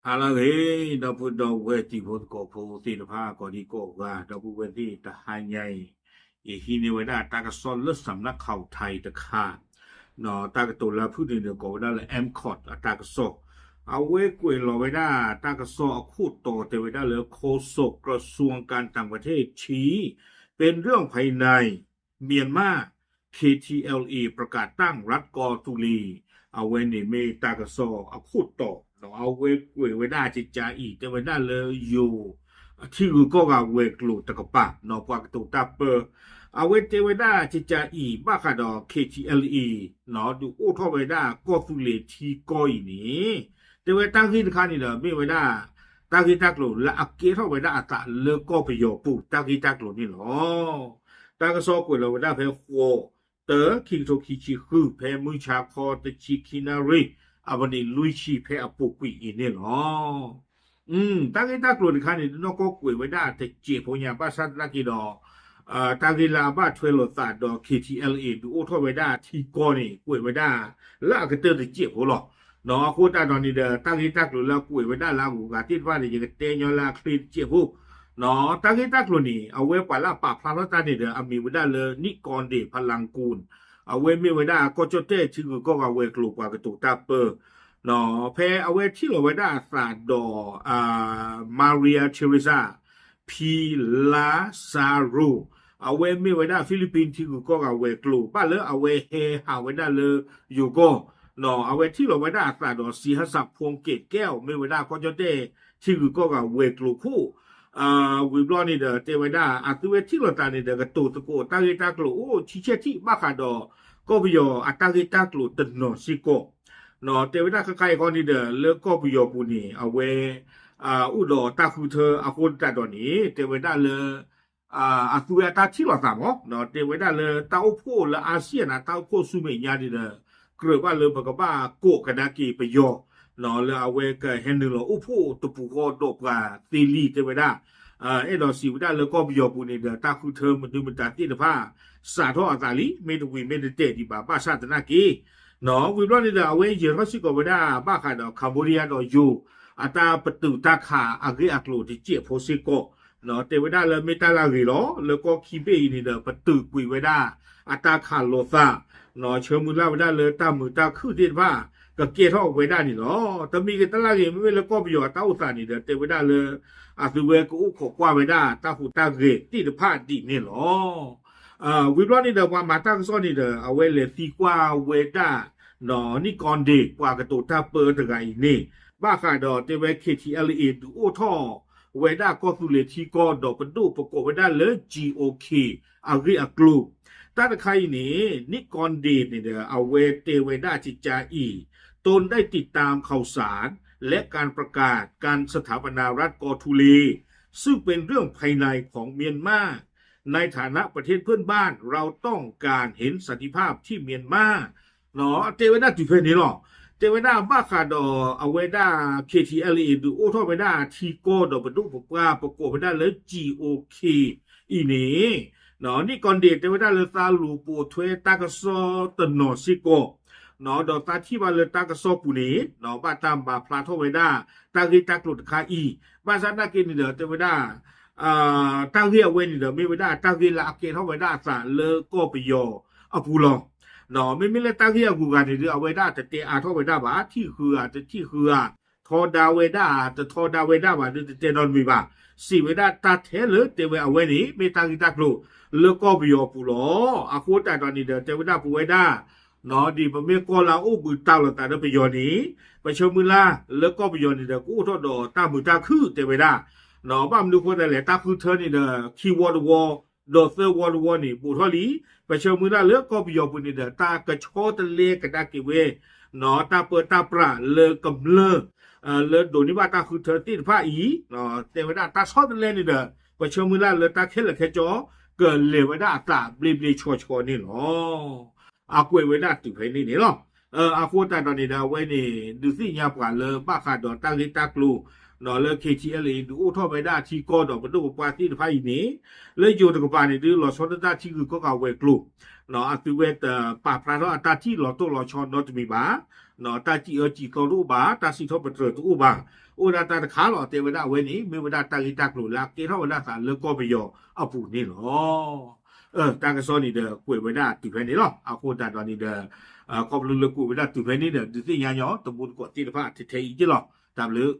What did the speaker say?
ဟါလၢအဂ့ၤ ဒီပုၢ်ဒီဝဲၢ်တံၤဖိသကိးဖိသ့ၣ်တဖၣ် ကိးဒံကိးဂၤ ဒီပုၢ်ဝဲၢ်သ့ၣ် တဟါညါအံၤ ယဟံးန့ၢ်ဝဲဒၣ်တၢ်ကစီၣ်လၢ စၢမ်နၢ်ခီၣ်ထံး တခါ တၢ်ကတိၤလၢအဖုၣ်န့ၣ်ဒီး ကိးဝဲဒၣ်လၢ MCOT အတၢ်ကစီၣ် အဝဲကွဲးလီၤဝဲဒၣ်တၢ်ကစီၣ်အခိၣ်တီတဲဝဲဒၣ်လၢ โฆษกกระทรวงการต่างประเทศชี้ เป็นเรื่องภายในเมียนมา เค ที แอล เอ ประกาศตั้งรัฐกอตูเล အဝဲန့ၣ်မ့ၢ်တၢ်ကစီၣ်အခိၣ်တီ အဝဲကွဲးဝဲဒၣ်ကကးအံၤ တဲဝဲဒၣ်လၢယိၤ ထံဂုၤကီၢ်ဂၤဝဲၤကျိၤတကပၤ ပှၤကတိၤတၢ်ပၢ အဝဲတဲဝဲဒၣ်ကကးအံၤ ဘၣ်ဃးဒီး KTLA ဒုးအိၣ်ထီၣ်ဝဲဒၣ်ကီၢ်သူလ့ၤထံကီၢ်အံၤန့ၣ် တဲဝဲတၢ်ဂ့ၢ်တခါန့ၣ်ဒီး မ့ၢ်ဝဲဒၣ် တၢ်ဂ့ၢ်တၢ်ကျိၤလၢအကဲထီၣ်ဝဲဒၣ်အသးလၢကီၢ်ပယီၤပူၤ တၢ်ဂ့ၢ်တၢ်ကျိၤန့ၣ်လီၤ. တၢ်ကစီၣ်ကွဲးလီၤဝဲဒၣ်ဖဲ ဃိး တၢ ခံကထိခံဆံဃု ဖဲမုၢ်ဆါခီတဆံခံနၣ်ရံၣ် အမံးနံးလွံၢ်ဆံ ဖဲအပူၤကွံာ်အံၤန့ၣ်လီၤ. တၢ်ဂ့ၢ်တၢ်ကျိၤတခါန့ၣ် တနီၢ်ကီၢ်ကွဲးဝဲဒၣ်တစဲးဖိညါ ဘၣ်ဆၣ်သနာ်က့ဒီး တၢ်ဂ့ၢ်လၢအဘၣ်ထွဲလိာ်သးဒီး KTLA ဒုးအိၣ်ထီၣ်ဝဲဒၣ်ထံကီၢ်န့ၣ် ကွဲးဝဲဒၣ်လၢအကတၢၢ်တစဲးဖိလီၤ. အဃိသတးဒီးန့ၣ်ဒီး တၢ်ဂ့ၢ်တၢ်ကျိၤလၢအကွဲးဝဲဒၣ်လၢအဂုၤအဂၤသ့ၣ်တဖၣ်န့ၣ် ယကတဲညီလၢအချ့တစဲးဖိ တၢ်ဂ့ၢ်တၢ်ကျိၤန့ၣ် အဝဲပှၤလၢအပာ်ဖျါထီၣ်တၢ်န့ၣ်ဒီး အမံၤဝဲဒၣ်လၢ နံၣ်ကီၢ်ဒ့ၣ် ဖလၣ်ကူၣ် အဝဲမ့ၢ်ဝဲဒၣ်ကီၢ်ကၠီၣ်တဲၣ်ထံဂုၤကီၢ်ဂၤဝဲၤကျိၤပှၤကတိၤတၢ်ပၢ ဖဲအဝဲထံၣ်လိာ်ဝဲဒၣ်အသးဒီး Maria Teresa Pizarro အဝဲမ့ၢ်ဝဲဒၣ် Philippines ထံဂုၤကီၢ်ဂၤဝဲၤကျိၤ ဘၣ်လၢအဝဲဟဲဟးဝဲဒၣ်လၢယိၤကီၢ် အဝဲထံၣ်လိာ်ဝဲဒၣ်အသးဒီး စံဟဆၣ်ဖိကဲးကဲး မ့ၢ်ဝဲဒၣ်ကီၢ်ကၠီၣ်တဲၣ်ထံဂုၤကီၢ်ဂၤဝဲၤကျိၤခိၣ် ဝံၤဘျီန့ၣ်ဒီး တဲဝဲဒၣ် အသုဝဲထံၣ်လိာ်သးန့ၣ်ဒီး ကတိၤသကိးတၢ်ဂ့ၢ်တၢ်ကျိၤအိၣ်ဆံဆဲၣ်ထံၣ် ဘၣ်ဃးဒီး ကီၢ်ပယီၤအတၢ်ဂ့ၢ်တၢ်ကျိၤတနီၤစ့ၢ်ကီး တဲဝဲဒၣ်ခဲခါအံၤဃီန့ၣ်ဒီး လၢကီၢ်ပယီၤပူၤန့ၣ် အဝဲ အိၣ်ဒီးတၢ်ဃုထၢအဃိသတးဒီးန့ၣ် တဲဝဲဒၣ်လၢ အသုဝဲအတၢ်ထံၣ်လိာ်သးမး တဲဝဲဒၣ်လၢတၢ်အိၣ်ဖှိၣ်လၢ ASEAN အတၢ်အိၣ်ဖှိၣ်ဆူမဲာ်ညါန့ၣ်ဒီး ကြၢးဘၣ်လၢပကဘၣ်ကိးကဒါက့ၤပယီၤ လၢအဝဲကဟဲနုာ်လီၤအိၣ်ဖှိၣ်တပူၤဃီဒီးပှၤသ့လံ တဲဝဲဒၣ် အဲၣ်ဒိးစံးဝဲဒၣ်လၢကီၢ်ပယီၤပူၤန့ၣ်ဒီး တၢ်ဃုထၢမနုၤမတၤသ့ၣ်တဖၣ် စးထီၣ်အသးလံ မ့ၢ်တဝံၤမ့ၢ်တတဲာ်ဒံးဘၣ် ဘၣ်ဆၣ်သနာ်က့ ဝံၤဘျီန့ၣ်ဒီး အဝဲယဲၤထီၣ်စ့ၢ်ကီးဝဲဒၣ် ဘၣ်ဃးဒီး Cambodia ဒီးယိၤ အတၢ်ပတုာ်တၢ်ခးအဂ့ၢ်အကျိၤတစဲးဖိစ့ၢ်ကီး တဲဝဲဒၣ်လၢမ့ၢ်တၢ်လၢအဂ့ၤလီၤ လၢကီၢ်ခံဘ့ၣ်အံၤန့ၣ်ဒီး ပတုာ်ကွံာ်ဝဲဒၣ် အတၢ်ခးလိာ်သး ဆၢမုၢ်လၢ်ဝဲဒၣ်လၢတၢ်မုာ်တၢ်ခုၣ်သ့ၣ်တဖၣ် ကကဲထီၣ်ဝဲဒၣ်န့ၣ်လီၤ. တမံၤဂ့ၤတၢ်လၢအဂ့ၤ မ့မ့ၢ်လၢကီၢ်ပယီၤအတၢ်အိၣ်သးန့ၣ်ဒီး တဲဝဲဒၣ်လၢ အသုဝဲကအိၣ်ခိးကွၢ်ဝဲဒၣ် တၢ်ဟူးတၢ်ဂဲၤသ့ၣ်တဖၣ်ဒ်န့ၣ်လီၤ. ဝံၤဘျီန့ၣ်ဒီး ပှၤမၤတၢ်ကစီၣ်န့ၣ်ဒီး အဝဲလဲၤသံကွၢ်ဝဲဒၣ် နံၣ်ကီၢ်ဒ့ၣ် ပှၤကတိၤတၢ်ပၢတဂၤအံၤန့ၣ် ဘၣ်ဃးဒီးတဲဝဲ KTLA ဒုးအိၣ်ထီၣ်ဝဲဒၣ်ကီၢ်သူလ့ၤထံကီၢ်ဒီးပဒိၣ်ပကိးဝဲဒၣ်လၢ GOK အဂ့ၢ်အကျိၤ တၢ်တခါအံၤန့ၣ် နံၣ်ကီၢ်ဒ့ၣ်န့ၣ်ဒီး အဝဲတဲဝဲဒၣ်ကကးအံၤ ตนได้ติดตามข่าวสารและการประกาศการสถาปนารัฐกอทูเล ซึ่งเป็นเรื่องภายในของเมียนมา ในฐานะประเทศเพื่อนบ้าน เราต้องการเห็นสันติภาพที่เมียนมา တဲဝဲဒၣ်တုၤဖဲန့ၣ်လီၤ. တဲဝဲဒၣ်ဘၣ်ဃးဒီးအဝဲဒၣ် KTLA ဒုးအိၣ်ထီၣ်ဝဲဒၣ်ထံကီၢ်ဒီးပဒိၣ်ပပှၢ် ပကိးဝဲဒၣ်လၢ GOK အံၤန့ၣ် နံၣ်ကီၢ်ဒ့ၣ် တဲဝဲဒၣ်လၢသးလူၤပိာ်ထွဲတၢ်ကစီၣ်တနီၤစ့ၢ်ကီး ဒီးသးထံၣ်ဘၣ်လၢတၢ်ကစီၣ်ပူၤန့ၣ် ဘၣ်တၢ်မၤဖျါထီၣ်ဝဲဒၣ် တၢ်ဂ့ၢ်တၢ်ကျိၤတခါအံၤ ဘၣ်ဆၣ်သနာ်က့န့ၣ်ဒီး တဲဝဲဒၣ် တၢ်ဂ့ၢ်အဝဲန့ၣ်ဒီး မ့ၢ်ဝဲဒၣ်တၢ်ဂ့ၢ်လၢအကဲထီၣ်ဝဲဒၣ်အသးလၢကီၢ်ပယီၤအပူၤလီၤ. မ့မ့ၢ်လၢတၢ်ဂ့ၢ်အဂုၤအဂၤန့ၣ်ဒီး အဝဲဒၣ်တတဲအါထီၣ်ဝဲဒၣ်ဘၣ် ထံၣ်ဃုဧါ တထံၣ်ဃုဧါ ထီဒါဝဲဒၣ် တထီဒါဝဲဒၣ်ဘၣ်ဒီး တတဲနီတမံၤဘၣ်. စံးဝဲဒၣ်တၢ်ထဲလၢတဲဝဲအဝဲန့ၣ် မ့ၢ်တၢ်ဂ့ၢ်တၢ်ကျိၤလၢကီၢ်ပယီၤအပူၤလီၤ. အဃိသတးဒီးန့ၣ်ဒီး တဲဝဲဒၣ်ပဝဲဒၣ် ဒ်ပမ့ၢ်ကီၢ်လၢအအိၣ်ဘှံးတၢ်လိာ်သးဒီးပယီၤန့ၣ် ပဆၢမုၢ်လၢ်လၢကီၢ်ပယီၤန့ၣ်ဒီး ကအိၣ်ထီၣ်ဒီးတၢ်မုာ်တၢ်ခုၣ်တဲဝဲဒၣ်. ဘၣ်မနုၤအဃိသတးလဲၣ် တၢ်ဃုထၢန့ၣ်ဒီး ခံဝီတဝီ ဒီးသၢဝီတဝီန့ၣ် ဘူးထီၣ်လံ. ပဆၢမုၢ်လၢ်လၢကီၢ်ပယီၤပူၤန့ၣ်ဒီး တၢ်ကဆီတလဲကဒါက့ၤဝဲ တၢ်ပၢတၢ်ပြးလၢကမျၢၢ် လၢဒိးန့ၢ်ဘၣ်တၢ်ဃုထၢသ့ၣ်တဖၣ်အံၤ တဲဝဲဒၣ်တၢ်ဆီတလဲန့ၣ်ဒီး ပဆၢမုၢ်လၢ်လၢတၢ်ခဲလၢာ်ခဲဆ့ ကလဲၤဝဲဒၣ်အသးဘျ့ဘျ့ဆှီဆှီန့ၣ်လီၤ. အကွဲးဝဲဒၣ်တုၤဖဲန့ၣ်န့ၣ်လီၤ. အဃိသတးဒီးန့ၣ်ဒီး အဝဲန့ၣ် ဒုးသ့ၣ်ညါပှၤလၢဘၣ်ဃးဒီးတၢ်ဂ့ၢ်တၢ်ကျိၤ လၢ K T L A ဒုးအိၣ်ထီၣ်ဝဲဒၣ်အထံကီၢ်ဒီးပဒိၣ်ပပှၢ်သ့ၣ်တဖၣ်အံၤန့ၣ် လၢယိၤတကပၤန့ၣ်ဒုး လီၤဆီဒၣ်တၢ်ထံဂုၤကီၢ်ဂၤဝဲၤကျိၤ အသုဝဲတပာ်ဖျါထီၣ်အတၢ်ထံၣ်လီၤတိၢ်လီၤဆီနီတမံၤဘၣ်. တၢ်စံၣ်အၢစံၣ်သီတအိၣ်ဘၣ်, တၢ်စံးထီၣ်ပတြၢၤတအိၣ်ဘၣ်. အိၣ်ဝဲဒၣ်တၢ်တခါလီၤ တဲဝဲဒၣ်အဝဲန့ၣ် မ့ၢ်ဝဲဒၣ်တၢ်ဂ့ၢ်တၢ်ကျိၤလၢအကဲထီၣ်ဝဲဒၣ်သးလၢကီၢ်ပယီၤအပူၤန့ၣ်လီၤ. တၢ်ကစီၣ်န့ၣ်ဒီးကွဲးဝဲဒၣ်တုၤဖဲန့ၣ်လီၤ. အဃိသတးဒီးန့ၣ်ဒီး ခီဖျိလၢကွဲးဝဲဒၣ်တုၤဖဲန့ၣ်ဒီး ဒုးသ့ၣ်ညါညီ တမူတကိးသ့ၣ်တဖၣ်ထဲထဲအံၤက့လီၤ. တၢ်ဘျုး